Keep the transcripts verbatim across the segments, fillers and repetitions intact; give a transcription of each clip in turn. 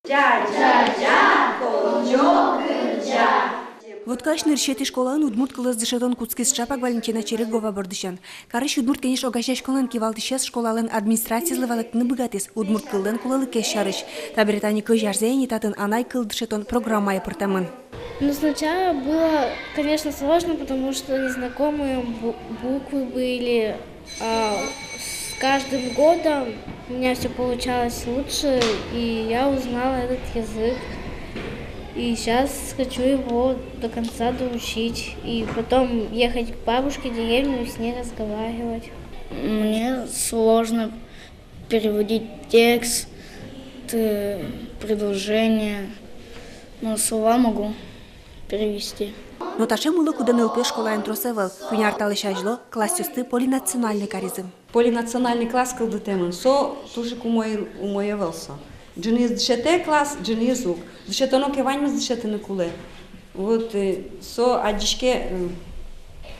Ӟа-ӟа-ӟа, коньдёк кырӟа. Воткаысь нырысетӥ школаын удмурт кылэз дышетон кутскиз ӵапак Валентина Черегова бордысен. Карысь Удмурт Кенеш огазеяськонлэн кивалтӥсез школалэн администрацизылы валэктыны быгатӥз удмурт кыллэн кулэлыкез сярысь. Табере тани кызь арзэ ини татын анай кыл дышетон программае пыртэмын. Ну, сначала было, конечно, сложно, потому что незнакомые бу- буквы были. А с каждым годом у меня всё получалось лучше, и я узнала этот язык. И сейчас хочу его до конца доучить. И потом ехать к бабушке в деревню и с ней разговаривать. Мне сложно переводить текст, э, предложения, но слова могу перевести. Но таӵе мыло-кыдо нылпиос школаын трос ӧвӧл. Куинь ар талэсь азьло классъёсты полинациональной каризы. Полинациональной класс кылдытэмын, со туж ик умой, умой ӧвӧл со. Ӝыныез дышетэ класс, ӝыныез уг. Дышетоно ке, ваньмыз дышетыны кулэ. Вот, э, со адӟиське, э,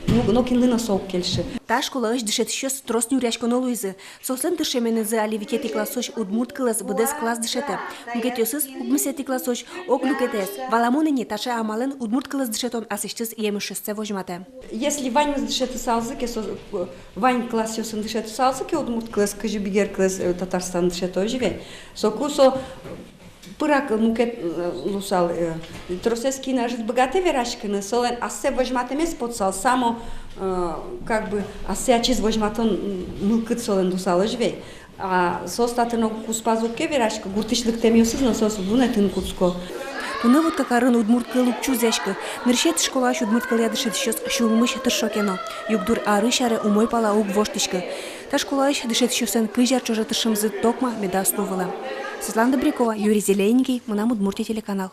ну, нокинлы но со уг кельшы. Та школаысь дышетӥсьёс трос нюръяськоно луизы. Соослэн тыршеменызы али витетӥ классозь удмурт кылэз быдэс класс дышетэ. Мукетъёсыз, укмысэтӥ классозь, ог люкетэз. Валамон ини, таӵе амалэн удмурт кылэз дышетон аслэсьтыз емышсэ возьматэ. Если ваньмыз дышетысалзы ке, со, э, вань классъёсын дышетысалзы ке удмурт кылэз, кызьы бигер кылэз, э, Татарстан дышето, озьы ведь. Соку со пырак мукет, э, луысал, э, тросэз кин ӧжыт быгатэ вераськыны, солэн ассэ возьматэмез потысал, само, э, как бы, ассэ ачиз возьматон, м, мылкыд солэн луысал, озьы ведь. А соос татын ог куспаз уг ке вераськы, гуртысь лыктэмъёсыз но соос вунэтыны кутско. Туннэ Воткакарын удмурт кыл уг чузъяськы. Нырысетӥ школаысь удмурт кылъя дышетӥсьёс сюлмысь тыршо ке но, югдур арысь аре умой пала уг воштӥськы. Та школаысь дышетӥсьёслэн кызь ар ӵоже тыршемзы токма медаз луы вылэм. Светлана Добрякова, Юрий Зелененький, «Мынам Удмуртие» телеканал.